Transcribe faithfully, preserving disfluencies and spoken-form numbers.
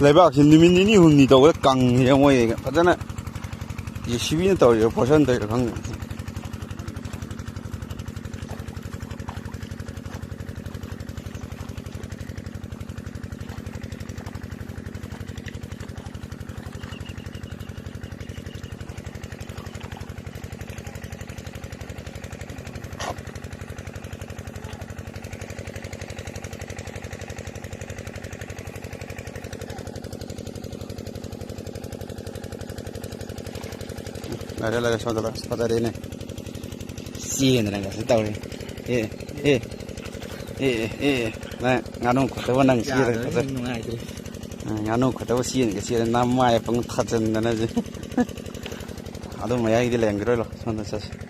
ꯂꯩꯕꯥꯛꯁꯤ ꯅꯨꯃꯤꯠ ꯅꯤꯅꯤ ꯍꯨꯝꯅꯤ ꯇꯧꯕꯗ ꯀꯪꯉꯦ ꯃꯣꯏ ꯐꯖꯅ꯫ ꯖꯦ ꯁꯤ ꯕꯤꯅ ꯇꯧꯔꯤꯔ, ꯐꯣꯔꯁꯟ ꯇꯧꯔꯤꯔ ꯈꯪꯗꯦ꯫ ꯂꯩꯔꯦ, ꯂꯩꯔꯦ, ꯁꯣꯝꯗ ꯂꯩꯔꯦ꯫ ꯑꯁ, ꯐꯖꯔꯦꯅꯦ꯫ ꯆꯦꯟꯗꯅꯒꯁꯨ ꯇꯧꯔꯤ꯫ ꯑꯦ, ꯑꯦ, ꯑꯦ, ꯑꯦ, ꯑꯦ, ꯅꯪ ꯉꯥꯅꯨ ꯈꯨꯠꯇꯕꯨ ꯅꯪ ꯆꯦꯜꯂꯒ ꯌꯥꯗ꯭ꯔꯦ, ꯐꯖꯔꯦ꯫ ꯅꯨꯡꯉꯥꯏꯇ꯭ꯔꯦ꯫ ꯎꯝ, ꯉꯥꯅꯨ ꯈꯨꯠꯇꯕꯨ ꯆꯦꯟꯒꯦ ꯆꯦꯜꯂꯦ, ꯅꯃꯥꯏ ꯄꯪ ꯊꯥꯖꯟꯗꯅ ꯍꯧꯖꯤꯛ꯫ ꯑꯗꯨ ꯃꯌꯥꯏꯒꯤꯗꯤ ꯂꯩꯔꯝꯈꯤꯔꯣꯏ, ꯂꯣ, ꯁꯣꯝꯗ ꯆꯠꯁꯤ꯫